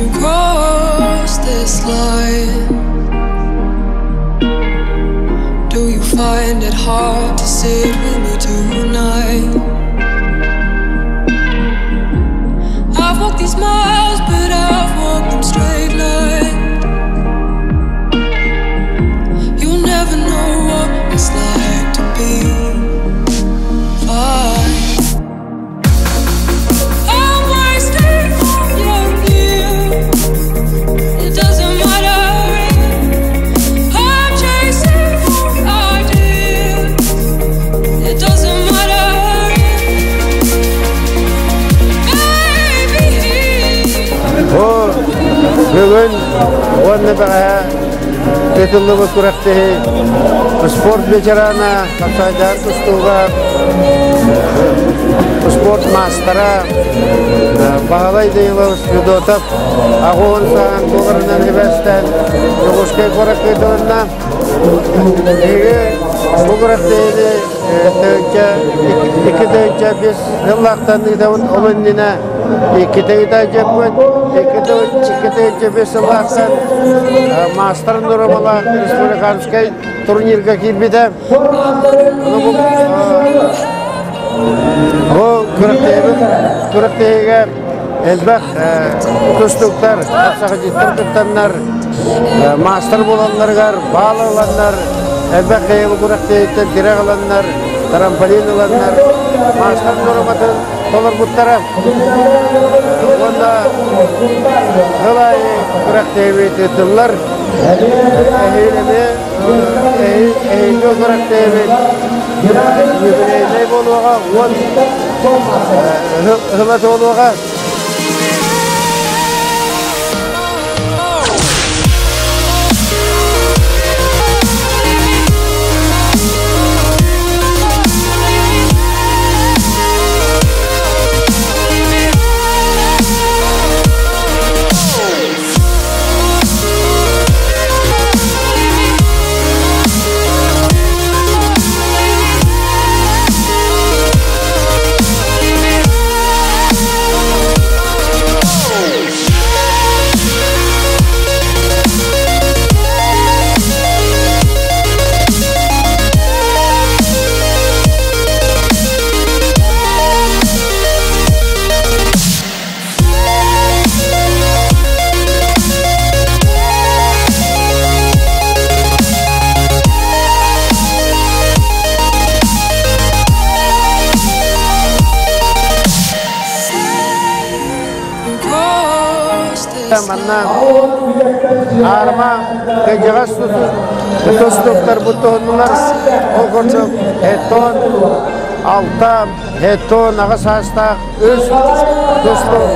You cross this line. Do you find it hard to sit with me tonight? I've walked these miles, but I've walked them straight line. You'll never know what it's like to be fine. I'm wasting all your years. It doesn't matter. I'm chasing ideas. It doesn't matter. Maybe. Бу бүгүн уонна бэҕэһээ ыытыллыбыт күрэхтэһии спорт ветерана, хапсаайдаан тустууга спорт маастара Баһылай Данилович Федотов 80 сааһын туоларынан сибээстээн Дьокуускай куоракка ыытылынна. Биһиги бу күрэхтэһиини тыһыынча 2 тыһыынча 5 сыллаахтан ыытабыт. Ол иннинэ иккитэ ыытааччыппыт. 2 тыһыынча 5 сыллаахтан маастар нуормалаах республиканскай турнирга киирбитэ. Бу күрэхтэһиигэ элбэх тустууктар, хапсаҕайдьыттар кыттаннар, маастар буолалларыгар баал ыланнар, элбэх кыайыы күрэхтэһииттэн тирэх ыланнар, трамплин ыланнар, маастар нуорматын толорбуттара. Уонна сыл аайы күрэхтэһиибит ыытыллар. Эһиил эмиэ эһиилги күрэхтэһиибит юбилейнай буолуоҕа, 10 сыла туолуоҕа. You cross this Манна аарыма кыдьаҕас тустууктар туһуннулар. Ол курдук 76, 78 саастаах үс тустуук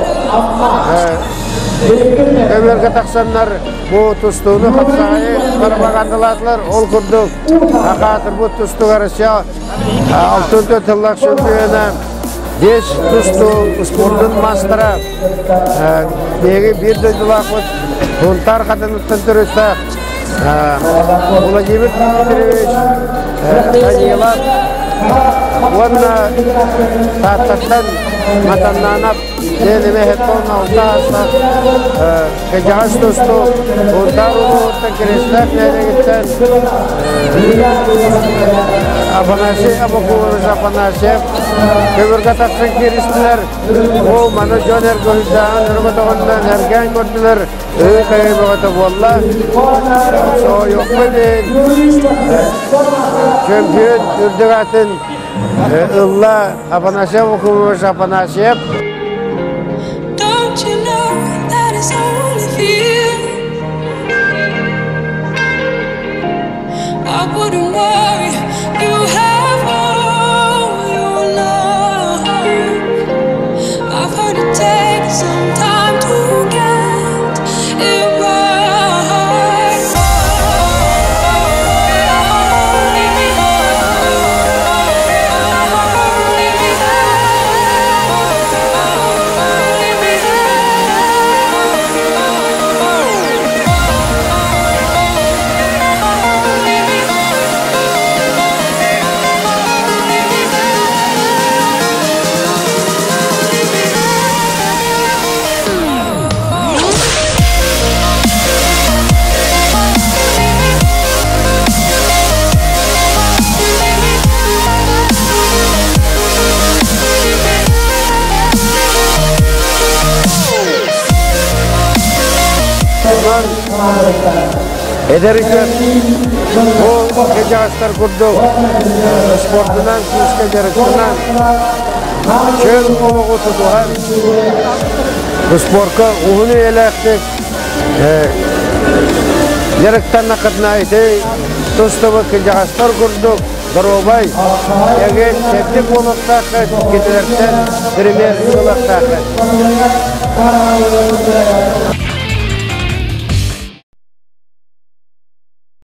көбүөргэ тахсаннар бу тустууну хапсаҕайы пропагандалаатылар. Ол курдук аатырбыт тустуук, Россия 64 сыллаах чемпиона, 5 тустуу спордун мастера, биһиги биир дойдулаахпыт, Сунтаар Хатыныттан төрүттээх Владимир Дмитриевич Данилов уонна Тааттаттан Матаннанов диэн эмиэ 76 саастаах кыдьаҕас тустуук, Сунтаар улууһуттан Киристээх нэһилиэгиттэн Афанасий Абакумович Афанасьев көбүөргэ тахсан кииристилэр. Ол маны дьон эргүһүйдээҕин өрөмөтөҕүнэн эргээн көрдүлэр, ыһыы-хаһыы бөҕөтө буолла. Соһуйуохпут иһин, чөмпүйүөн үрдүк аатын ылла Афанасий Абакумович Афанасьев. Don't you know that it's only fear? I wouldn't worry. You have all your life. I've heard it takes some time to get it right. Онон эдэр ыччат бу кырдьаҕастар курдук спордунан күүскэ дьарыктанан, чөл олоҕу тутуһан, спорка уһун үйэлээхтик дьарыктаннаххытына ити тустубут кырдьаҕастар курдук доруобай, эгэ чэбдик буолуохтааххыт, кинилэртэн пример ылыахтааххыт.